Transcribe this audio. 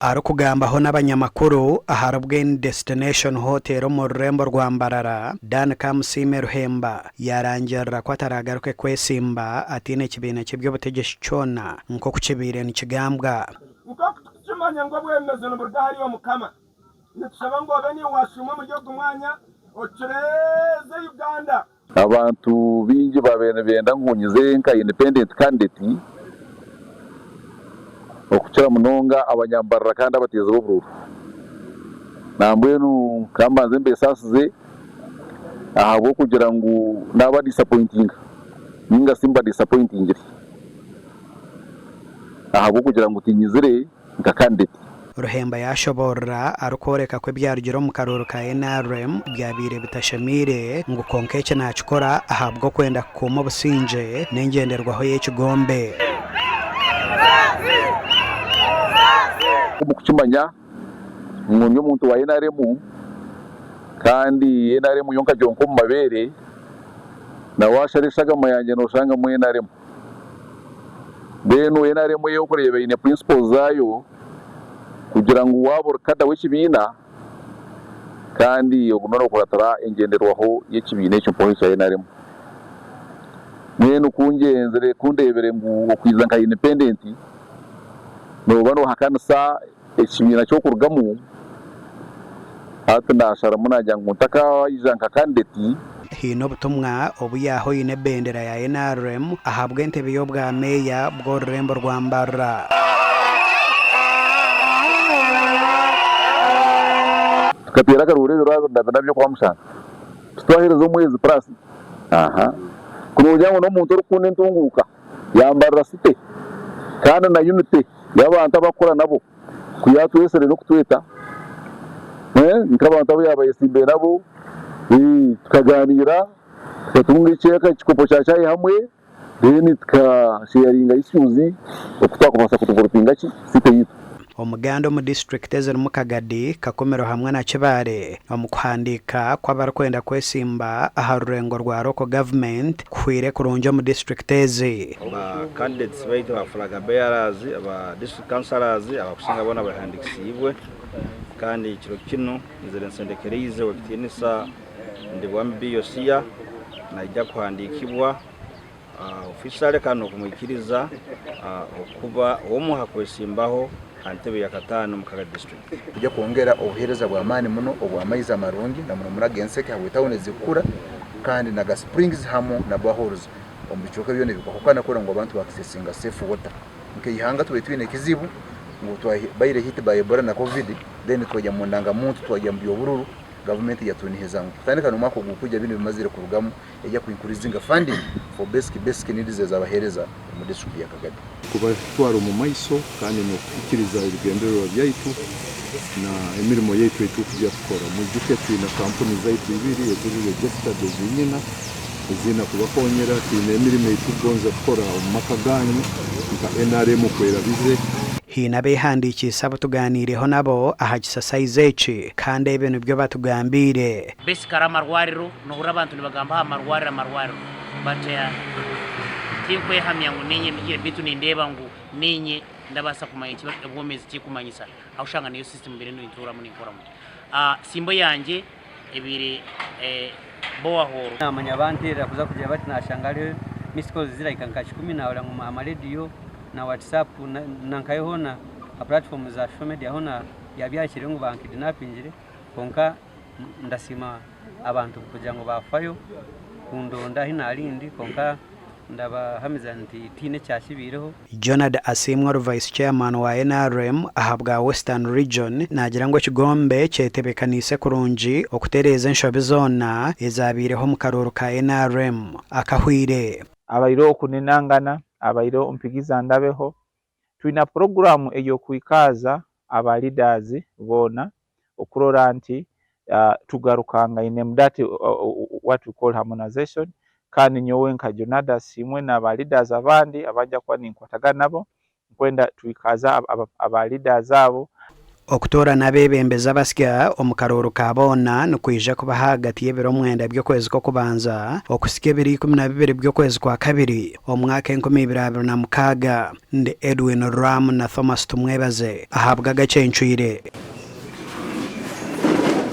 Arikugambaho n'abanyamakuru ahari Bweni Destination Hotel omu rurembo rwa Mbarara, Dan Kamusiime Ruhemba yaarangirira ku ataragaruke kwesimba ataine kibiina ky'eby'obutegyeki kyona nk'oku kibaire nikigambwa. Nk'oku tukukimanya ngu obwebembezi niburuga ahari Omukama, nitushaba ngu obe niiwe washuuma omuri ogu mwanya ocureeze Uganda. Abantu baingi baabaire nibenda ngu nyize nka independent candidate okukira munonga abanyambarara kandi abateezi b'oburuuru. Nambwenu ka mbanze mbesaasize ahabw'okugira ngu naaba disappointinga ninga shi mbadisapointingire ahabw'okugira ngu tinyizire nka candidate. Ruhemba yaashoboorora arikworeka ku ebyarugire omu karuuru ka nrm byabaire bitashemeire ngu kwonka eki naakikora ahabw'okwenda kukuuma obusingye n'engyenderwaho y'ekigombe. Omu kukimanya ngu ndi omuntu wa nrm kandi nrm yo nkagyonka omu mabeere, na waashara eshagama yangye nooshangamu nrm. Mbwenu nrm ey'okureeba eine principles zaayo kugira ngu waaba ori kada w'ekibiina kandi ogume nookuratira engyenderwaho y'ekibiina ekyo mpaho ekya nrm. Mbwenu ku ngyenzire ku ndeebire ngu okwija nka independent nooba noohakanisa Ekibiina ky'okurugamu hati naasharamu naagira ngu ntakaija nka kandideti. Haine obutumwa obu yaaha oine ebendera ya nrm ahabw'entebe y'obwa meeya bw'orurembo rwa Mbarara. Tukateera akaruuru ebiro 24 by'okwamushana titwaheereza omwezi plus aha ku noogira ngu n'omuntu orikukunda entunguuka. ya Mbarara City kandi na unity y'abantu abu arikukora nabo ku yaatwetsire n'okutweta nk'abantu abu yaaba ayetsimbire nabo tukaganiira tukatunga ekikopo kya chai hamwe then tuka sharinga issues oku twakubaasa ku developinga ki city yaitu. Omuganda omu disiturikiti ezirimu Kagadi, Kakumiro hamwe na Kibaale omu kuhandiika kw'abarikwenda kwesimba aha rurengo rwa Local Government kuhwire kurungi omu disiturikiti ezi. Ba candidates baitu aba flag bearers, aba district councillors abakusinga boona behandikisiibwe kandi ekiro kinu nzire nsendekereize ow'ekitiinisa Ndibwamibi Yosia naija kuhandiikibwa. Officially kandi n'okumwikiriza okuba omu ha kwesimbaho ha ntebe ya kataano omu Kagadi District. Nitwija kwongera obuheereza bw'amaani muno obw'amaizi amarungi na muno muno ag'enseke habw'etawuni ezirikukura kandi naga springs hamu na boreholes omu bicweka byona ebikwahukana kurora ngu abantu ba accessinga safe water. Nk'eihanga tubaire twine ekizibu ngu twabaire hit by Ebola na Covid then twajya mu ndangamuntu twajya mu by'obururu gavumenti yatunihiza ngu kutandika n'omwaka ogurukwija binu bimazire kurugamu Eija ku increasinga funding for basic basic needs ez'abaheereza omu district ya Kagadi. Kubatwara omu maiso kandi n'okuhikiriza ebigendererwa byaitu na emirimo yaitu ei turikugya kukora. Mwijuke twine kampuni zaitu ibiri eziri registered ezi nyina eziine kubakonyera. Twine emirimo ei turikugonza kukora omu maka ganyu nka NRM oku erabize. Haine abeehandiikiise abu tugaaniireho nabo aha kisasayizi eki kandi ebi nibyo batugambiire. Basically amarwariro nohurira abantu nibagamba aha marwariro amarwariro but tinkwehamya ngu ninye mpikire beitu nindeeba ngu ninye ndabaasa kumanya eki obwomezi kirikumanyisa ahakushanga niyo system mbaire ninturamu ninkoramu. Simbo yangye ebaire borehole. Naamanya banteerera kuza kugira bati naashanga hariho missed calls zirahika nka kikumi naahurira ngu aha marediyo na WhatsApp na nkahe hoona aha platform za social media hoona yaabyakire ngu bankidinapingire kwonka ndasiima abantu kugira ngu baafayo kundonda ahi naarindi kwonka ndabahamiza nti tihaine ekyakibaireho. Jonard Asiimwe ori Vice Chairman wa nrm ahabwa Western Region naagira ngu ekigombe kyetebekaniise kurungi okutereeza enshobi zoona ezabaireho omu karuuru ka nrm akahweire. Abaireho okuninangana, abaireho mpigiza ndabeho. Twina puroguramu ey'okwikaaza aba leaders boona okurora nti tugarukangainemu that what we call harmonization kandi nyowe nka Jonada Asiimwe na ba leaders abandi abanja kuba ninkwatagana nabo nkwenda twikaaze aba leaders abo. Okutoorana abeebembezi abasya omu karuuru ka boona nikwija kuba ahagati y'ebiro mwenda by'okwezi kw'okubanza okuhitsya ebiro 12 by'okwezi kwa kabiri omu mwaka 2026. Ndi Edwin Ram na Thomas Tumwebaze ahabw'agacencwire.